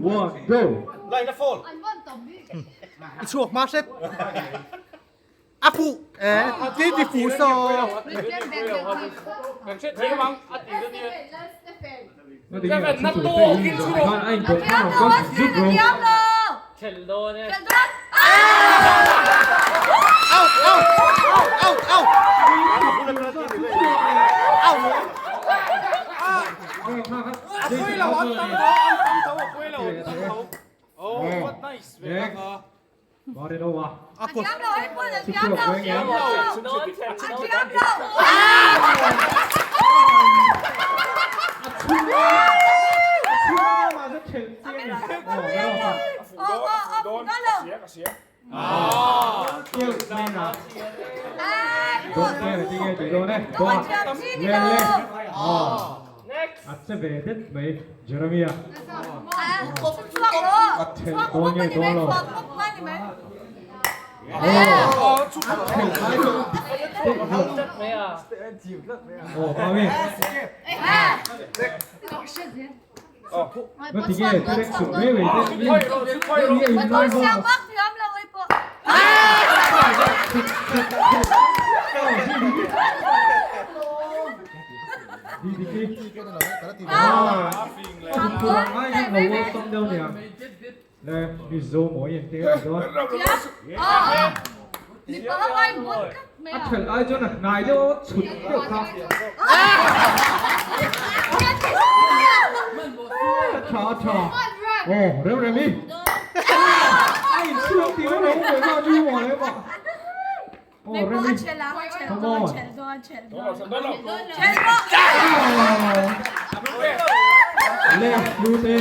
1, go! I chhuak hma hret. A fuh e, ti ti fuh saw. Out out out out. Out. A pui lo an tam tho an tam tho a pui lo an tam tho. Oh what nice ve Next. a. Marinova. A kut. A che ve det mai Jeremia. A thelh dawn nge dawn lo. A thelh lai chu dik deuh zawk. Aw Mami. Nga ti nge Derek chu mai mai te mi mi a in lai bawk a. A thelh ai chuan a hnai deuh a chhut deuh kha. A tha a tha. Aw rem rem i. A inchhuak tih reng reng ve kha ni maw le mah. Aw rem i. Come on. Left Lute.